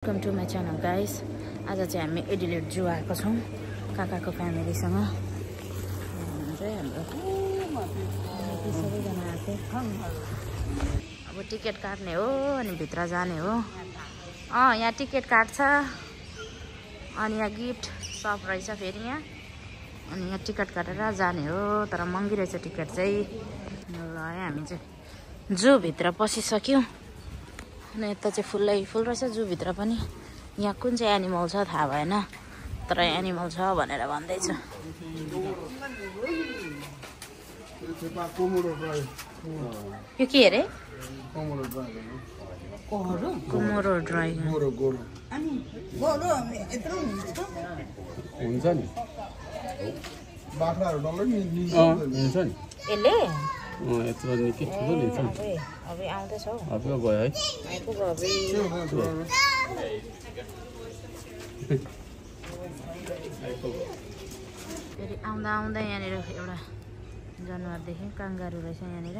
Welcome to my channel guys. आज चाहिँ हामी एडिलेड जू आएको छौँ काकाको फ्यामिलीसँग। चाहिँ हाम्रो सबैजना आएको। अब टिकट काट्ने हो अनि भित्र जाने हो। यहाँ टिकट काट्छ अनि यहाँ गिफ्ट सप रहेछ फेरि यहाँ। अनि यहाँ टिकट काटेर जाने हो, तर महँगी रहेछ टिकट चाहिँ। ल हामी चाहिँ जूभित्र पसिसक्यौँ। अनि यता चाहिँ फुल रहेछ जूभित्र पनि। यहाँ कुन चाहिँ एनिमल छ थाहा भएन, तर एनिमल छ भनेर भन्दैछ। यो के अरे? कोमोरो ड्रागन हुन्छ नि, बाख्राहरु डल्लै हुन्छ नि यसले। यत्रो निकै ठुलो नि छ। अब आउँदैछ हौ। अब गयो है। फेरि आउँदा आउँदा यहाँनिर एउटा जनावर देख्यौँ, काङ्गारू रहेछ यहाँनिर।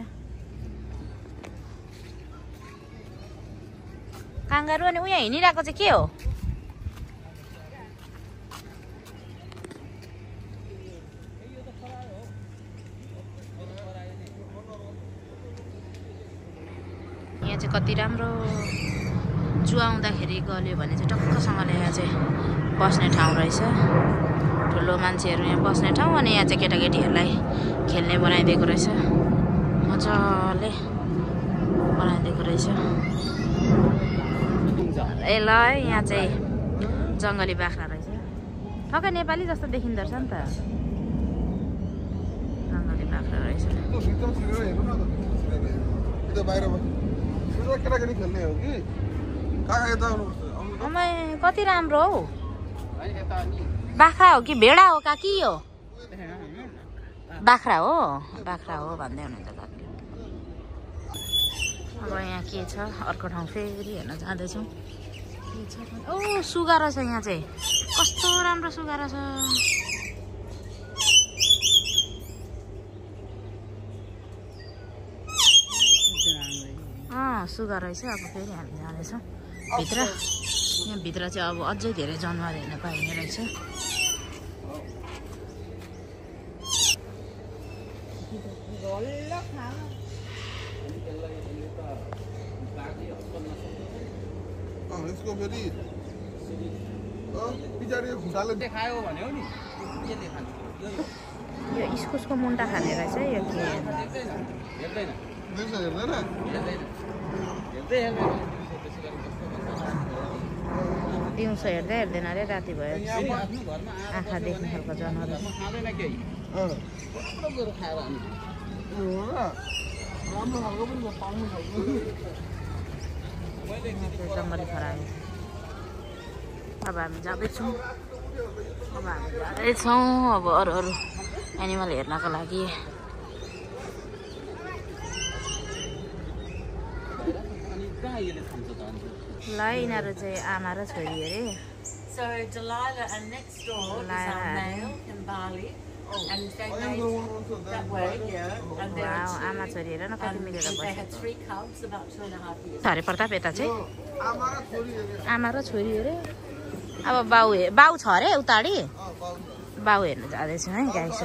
काङ्गारू अनि उहाँ हिँडिरहेको चाहिँ के हो? यहाँ चाहिँ कति राम्रो जू आउँदाखेरि गल्यो भने चाहिँ टक्कसँगले यहाँ चाहिँ बस्ने ठाउँ रहेछ। ठुलो मान्छेहरू यहाँ बस्ने ठाउँ, अनि यहाँ चाहिँ केटाकेटीहरूलाई खेल्ने बनाइदिएको रहेछ। मजाले बनाइदिएको रहेछ। ए ल है, यहाँ चाहिँ जङ्गली बाख्रा रहेछ। ठक्कै नेपाली जस्तो देखिँदो रहेछ नि त। जङ्गली बाख्रा रहेछ। कति राम्रो हौ। बाख्रा हो कि भेडा हो काकी? हो बाख्रा हो, बाख्रा हो भन्दै हुनुहुन्छ काकी। अब यहाँ के छ अर्को ठाउँ फेरि हेर्न जाँदैछौँ। के छ? ओ सुगा रहेछ यहाँ चाहिँ। कस्तो राम्रो सुगा रहेछ। सुगा रहेछ। अब फेरि हामी जाँदैछौँ भित्र। यहाँ भित्र चाहिँ अब अझै धेरै जनावर हेर्न पाइने रहेछ। यो इस्कुसको मुन्टा खाने रहेछ। यो के दिउँसो हेर्दै हेर्दैन अरे, राति भयो आँखा देख्ने खालको जनावर। जङ्गली खरायो। अब हामी जाँदैछौँ। अब अरू एनिमल हेर्नको लागि। ल यिनीहरू चाहिँ आमा र छोरी अरे। आमा छोरी हेर न कति मिलेर हरे प्रताप। यता चाहिँ आमा र छोरी अरे। अब बाउ छ अरे उताडि। बाउ हेर्नु जाँदैछौँ है गाइस।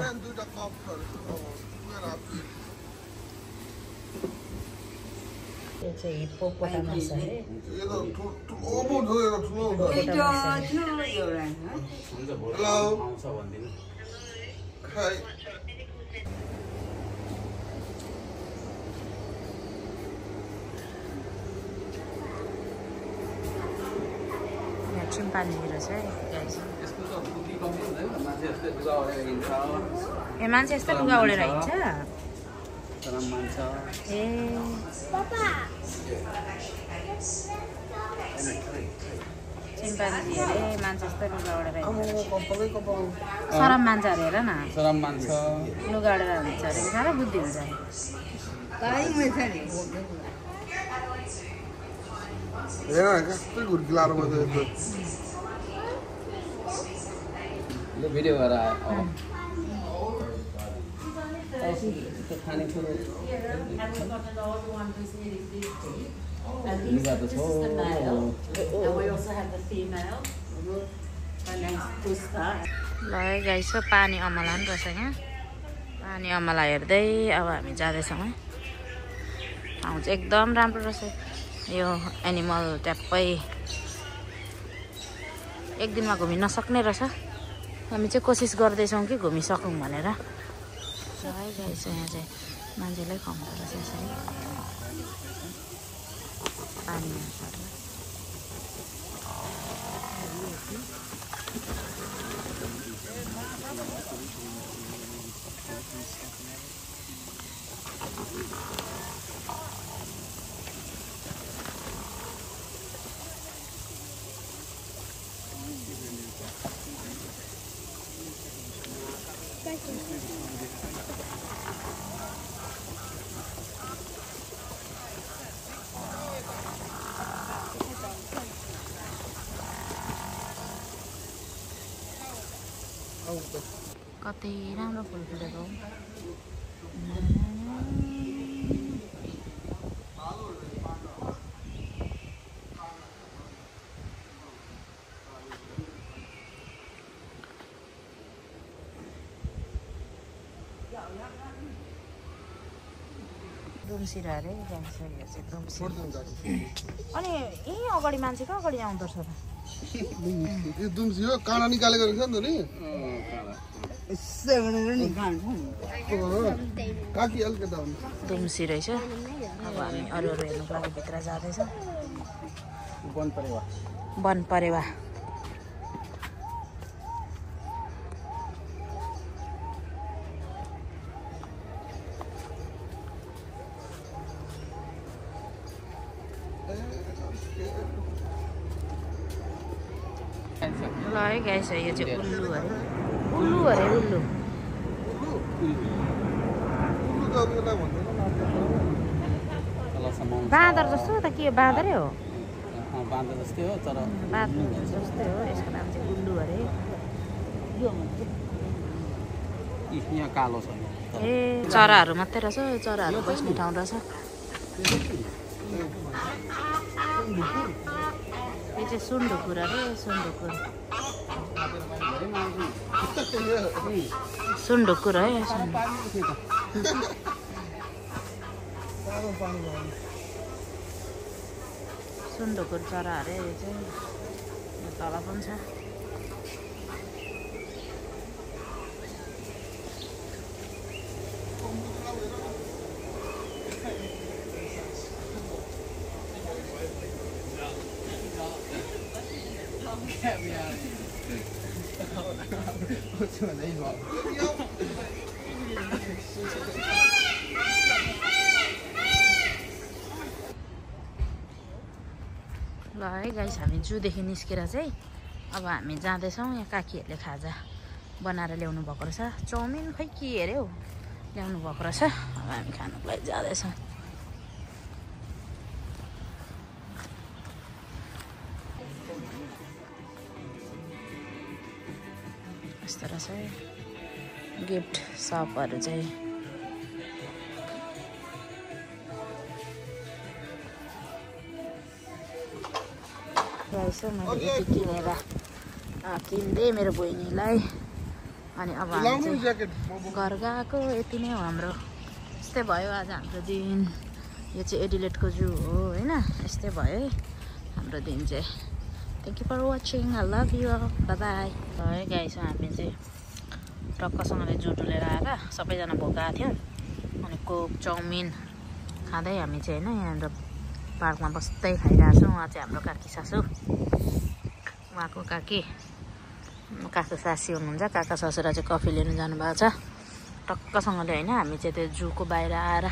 यो चाहिँ हिप्पोपोटामस अरे। यहाँ चिम्पान्जी रहेछ है गाइस। ए मान्छे यस्तो लुगा ओढेर हिँड्छ। ए चिम्पान्जी अरे, मान्छे जस्तो लुगा ओढेर हिँड्छ। सरम मान्छ अरे, हेर न। सरम मान्छ, लुगा ओढेर हुन्छ अरे। साह्रो बुद्धि हुन्छ। खानेकुरो And this is the male, and we also have the female. Her name's Puspa. ल है गाइस पानी अमलान रहेछ यहाँ पानी अमला हेर्दै अब हामी जाँदैछौँ है ठाउँ चाहिँ एकदम राम्रो रहेछ यो एनिमल ट्याप्पै एक दिनमा घुमि नसक्ने रहेछ हामी चाहिँ कोसिस गर्दैछौँ कि घुमिसकौँ भनेर है गाइस यहाँ चाहिँ मान्छेलाई खुवाउँदो रहेछ यसरी पानीमा सर्दा कति राम्रो फुल फुलेको दुम्सिरा अरे जान्छ यो चाहिँ दुम्सिरा अनि यहीँ अगाडि मान्छेको अगाडि आउँदो रहेछ यो दुम्सी हो काँडा निकालेको रहेछ नि त नि काकी अलिकता हुन्छ दुम्सी रहेछ अब हामी अरू अरू हेर्नुको लागि भित्र जाँदैछौँ वन परेवा ल है गाइस यो चाहिँ उल्लु अरे उल्लु अरे उल्लु बाँदर जस्तो त के बाँदरै हो बाँदर जस्तै हो तर बाँदर जस्तै हो यसको नाम चाहिँ उल्लु अरे यहाँ कालो छ ए चराहरू मात्रै रहेछ चराहरू बस्ने ठाउँ रहेछ यो चाहिँ सुनढुकुर अरे सुनढुकुर सुनढुकुर है सुनढुकुर चरा अरे यो चाहिँ तल पनि छ ल है गाइस हामी जूदेखि निस्केर चाहिँ अब हामी जाँदैछौँ यहाँ काकीहरूले खाजा बनाएर ल्याउनु भएको रहेछ चाउमिन खै के अरे हौ ल्याउनु भएको रहेछ अब हामी खानुको लागि जाँदैछौँ यस्तो रहेछ गिफ्ट सपहरू चाहिँ मैले यति किनेर किनिदिएँ मेरो बहिनीलाई अनि अब हामी चाहिँ घर गएको यति नै हो हाम्रो यस्तै भयो आज हाम्रो दिन यो चाहिँ एडिलेटको जू हो होइन यस्तै भयो है हाम्रो दिन चाहिँ thank you for watching I love you bye bye है गाइस हामी चाहिँ टक्कसँगले जू डुलेर आएर सबैजना भोका थियौँ अनि कोक चाउमिन खाँदै हामी चाहिँ होइन यहाँ हाम्रो पार्कमा बस्दै खाइरहेको छौँ उहाँ चाहिँ हाम्रो काकी सासू उहाँको काका सासी हुनुहुन्छ काका ससुरा चाहिँ कफी लिनु जानुभएको छ टक्कसँगले होइन हामी चाहिँ त्यो जूको बाहिर आएर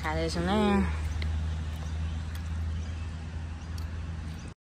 खाँदैछौँ है